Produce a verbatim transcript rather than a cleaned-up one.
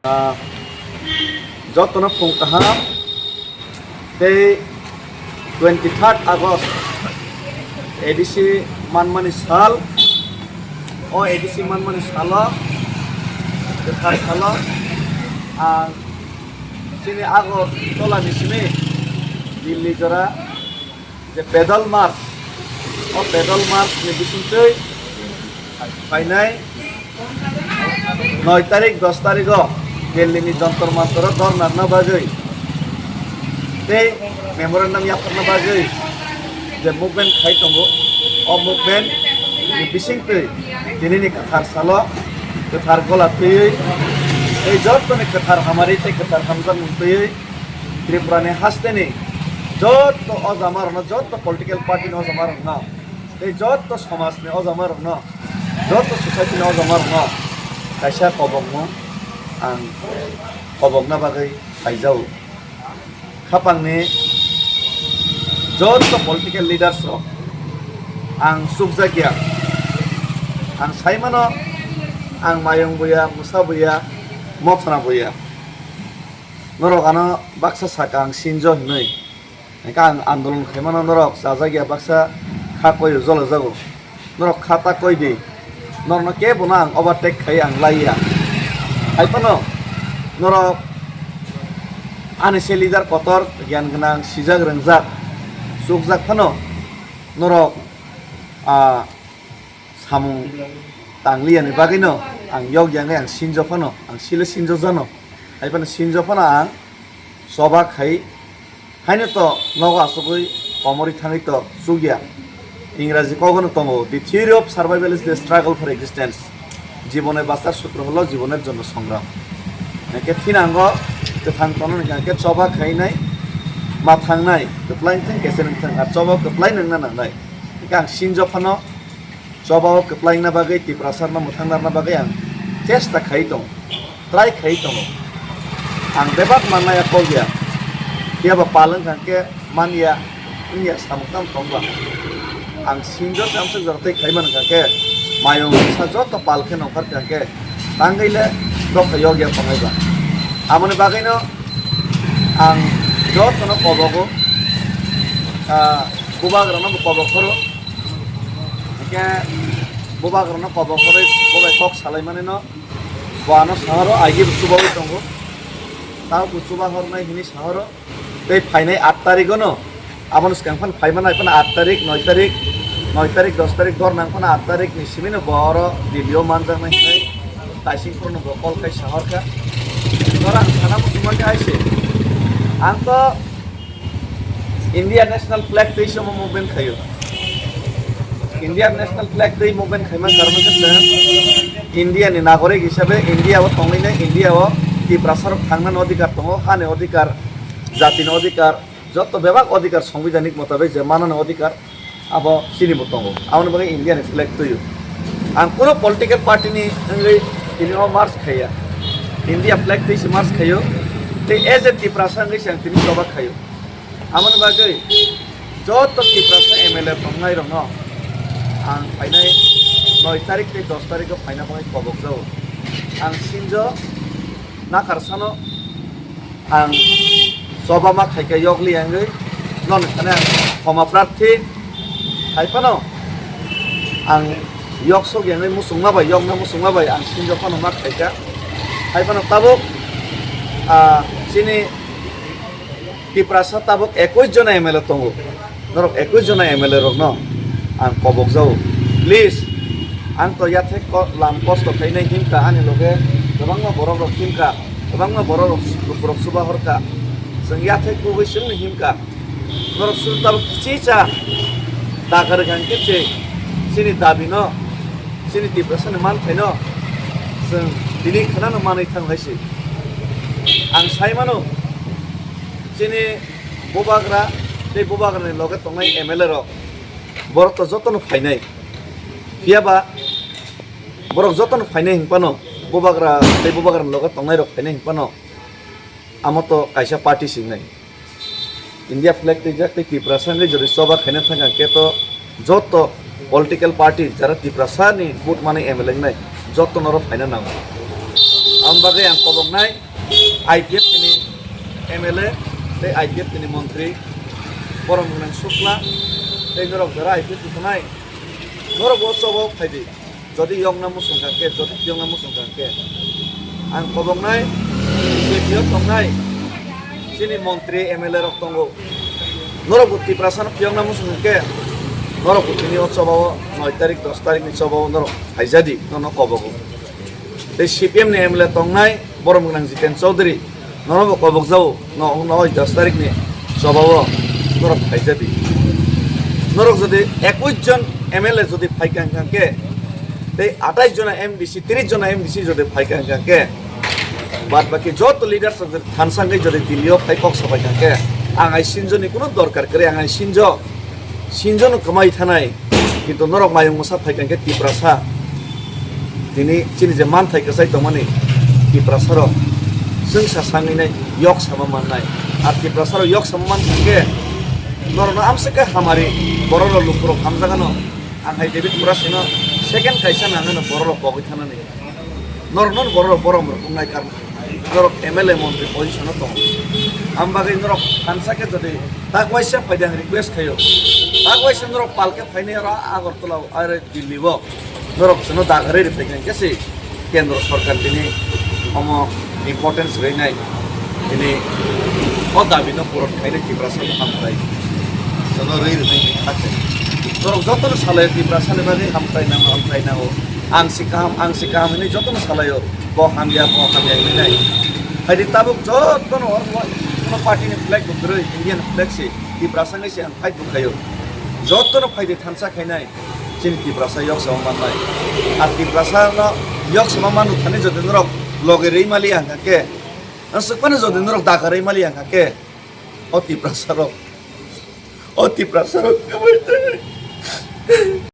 Ah, jotono phung kaham tei twenty third August A D C manmani sal, o A D C manmani salo, kwthar salo ang chini Agartala ni simi Delhi jora je pedal march, o pedal march ni bisingtwi phainai noi tarik, dos tarik o Delhi ni Jantar Mantar o dhorna rwna bagwi tei memorandum yapharna bagwi je movement khai tongo, o movement ni bisingtwi tini ni kwthar salo kwthar gola twiwi tei jottoni kwthar hamari tei kwthar hamjakmung twiwi Tripura ni haste ni jotto o jama rokno, jotto political party ni o jama rokno tei jotto somaj ni o jama rokno, jotto society ni o jama rokno kaisa kobokmung ang kobokna bagwi phaijao. Khapang ni jotto political leaders rok ang chukjak ya, ang sai mano ang mayung buya, musa buya, mothana buya. Norok ano baksa saka ang sinjo hinwi. Hingke ang andolon khaimano norok chajak ya baksa kha koi jolo jago. Norok kha ta koi di. Norokno kebo no ang overtake khai ang lai ya. Hai phano norok ani se leader kotor, giyan gwnang, sijak rwngjak, chukjak phano norok, ah, samung tangliya ni bagwi no ang yok yang ang sinjo phano, ang sile sinjo jano. Hai phano sinjo phano ang choba khai, haino to nogo asugwi komorwi thangwi to chukya. Ingraji kogono tongo, "The theory of survival is the struggle for existence." Jibone bachar sutro holo jiboner jonno songram. Hingke thinango kwthang tono hingke choba khainai, ma thangnai, kwplai thang kese nang thang, ar choba kwplai nangna nangnai. Hingke ang sinjo phano choba o kwplaina bagwi, Tiprasa no mwthang narna bagwi ang chesta khai tongo, try khai tongo. Ang bebak mannai ya kok ya, phiya ba pal wngkha khe man ya, wng ya samung tang tong ba. Ang sinjo samsok jora tei khai man kha khe, mayung sa joto pal khe nongkhor kha khe, tangwi le dopha yok ya tongnai ba. Amoni bagwi no ang joto no kobogo, ah, bubagra no bo kobok phoro. Hingke bubagrano kobok horoi bobai kok salaimani no bo ano sahoro aigi bo chubaui tongo. Tao bo chuba hornai hini sahoro tei phainai aat tarikgo no, abono swkang phano phaimani phano aat tarik, noi tarik, noi tarik, dos tarik dor nang phano aat tarik ni simi no bo oro Delhi o manjaknai hinwi taising phuru no bo call khai sahorkha. Oro ang sana muchungma khe hai se, ang to India national flag twi se omo movement khaio. India national flag twi movement khaima karon khe chwng India ni nagorik hisabe India o tongwi nai, India o Tiprasa rok thangna ni odhikar tongo, ha ni odhikar, jati ni odhikar, joto bebak odhikar, sangbidhanik motabik je mana ni odhikar, abo chini bo tongo. Aboni bagwi India ni flag twio. Ang kuno political party ni wngwi tini o march khaiya. India flag twi se march khaio. Tei as a Tiprasa wngwi se ang tini choba khaio. Aboni bagwi joto Tiprasa M L A tongnai rokno ang phainai noi tarik tei dos tarik o phaina bagwi kobok jago. Ang sinjo nakar sano ang choba ma khaika yokli wngwi nono thani ang khoma prarthi hai phano ang yok sok wngwi muchungma bai, yokna muchungma bai ang sinjo phano ma khaika. Hai phano tabuk, ah, chini Tiprasa tabuk ekwis jona M L A tongo. Norok ekwis jona M L A rokno ang kobok jago. Please, ang to yathek ko-, lam kosto khainai himkha, ani loge kwbangma borok rok himkha, kwbangma borok rok, rok chuba horkha. Chwng yathek kugwi chwngno himkha. Norok chwng tabuk kichicha dagar gang khe chini dabi no, chini Tiprasa ni manthaino chwng tini khwnano manwi thang hai se. Ang sai mano, chini bubagra tei bubagrani loge tongnai M L A rok, borok to jotono phainai. Phiya ba borok jotono phainai hwnphano, bubagra tei bubagrani loge tongnai rok phainai hwnphano, amo to kaisa party se wngnai. India flag twijak tei Tiprasa ni jodi choba khaina thang khe to joto political party jara Tiprasa ni vote manwi M L A wngnai, joto norok phaina nango. Bagwi ang koboknai I P F T ni M L A tei I P F T ni montri Boromgwnang Sukla tei norok jora I P F T tongnai, norok bo chobo phaidi. Jodi yokna muchung kha khe, jodi yokna muchung kha khe, ang koboknai, je biyo tongnai, chini montri M L A rok tongo. Norok bo Tiprasa no phiyokna muchung kha khe, norok bo tini o choba o noi tarik, dos tarik ni choba o norok phaijadi, nono kobogo. Tei C P M ni M L A tongnai, Boromgwnang Jiten Chaudhary, nono bo kobok jago, no, no, dos tarik ni choba o norok phaijadi. Norok jodi ekwis jon M L A jodi phaikha hwnkha khe, tei atais jona M D C, tris jona M D C jodi phaikha hwnkha khe, bad baki joto leaders rok jodi thansa wngwi jodi Delhi o phai kok sabaikha khe, ang ai sinjo ni kuno dorkar kwrwi, ang ai sinjo, sinjo no kwmai thanai, kintu norok mayung mwsa phaikha hwnkhe Tiprasa, tini chini je manthai kwchai tongmani Tiprasa rok chwngsa sangwi nai yok sama mannai, ar Tiprasa rok yok sama mankha hwnkhe norokno amswk khe hamari, borok rok lukurok hamjagano. Ang hai David Murasino second kaisa nangano borok rok pogwi thanani. Norok non borok rok borom rok wngnai karna. Norok M L A montri position o tongo. Am bagwi norok thansa khe jodi tak waisa phaidi ang request khaio. Tak waisa norok palke phainai oro Agartala o, are Delhi o. Norok chwngno dagarwi rwphai khe se. Kendro sorkar tini omo importance rwnai, tini o dabi no puron khainai Tiprasa no hamkrai. Jono rwi rwnai ni kha khe. Norok joto no salai Tiprasa ni bagwi hamkrai nango, hamkrai nango. Ang si kaham, ang si kaham hinwi joto no salai o. Bo hamya, bo hamya hinwi nai. Haidi tabuk joto no oro no party ni flag bo kwrwi, Indian flag si Tiprasa ngai si ang fight bo khaio. Joto no phaidi thansa khainai. Chini Tiprasa yok sama mannai. Ar Tiprasa no yok sama manu thani jodi norok loge rwi mali ang kha khe, ang swk phano jodi norok daga rwi mali ang kha khe, o Tiprasa rok, o Tiprasa rok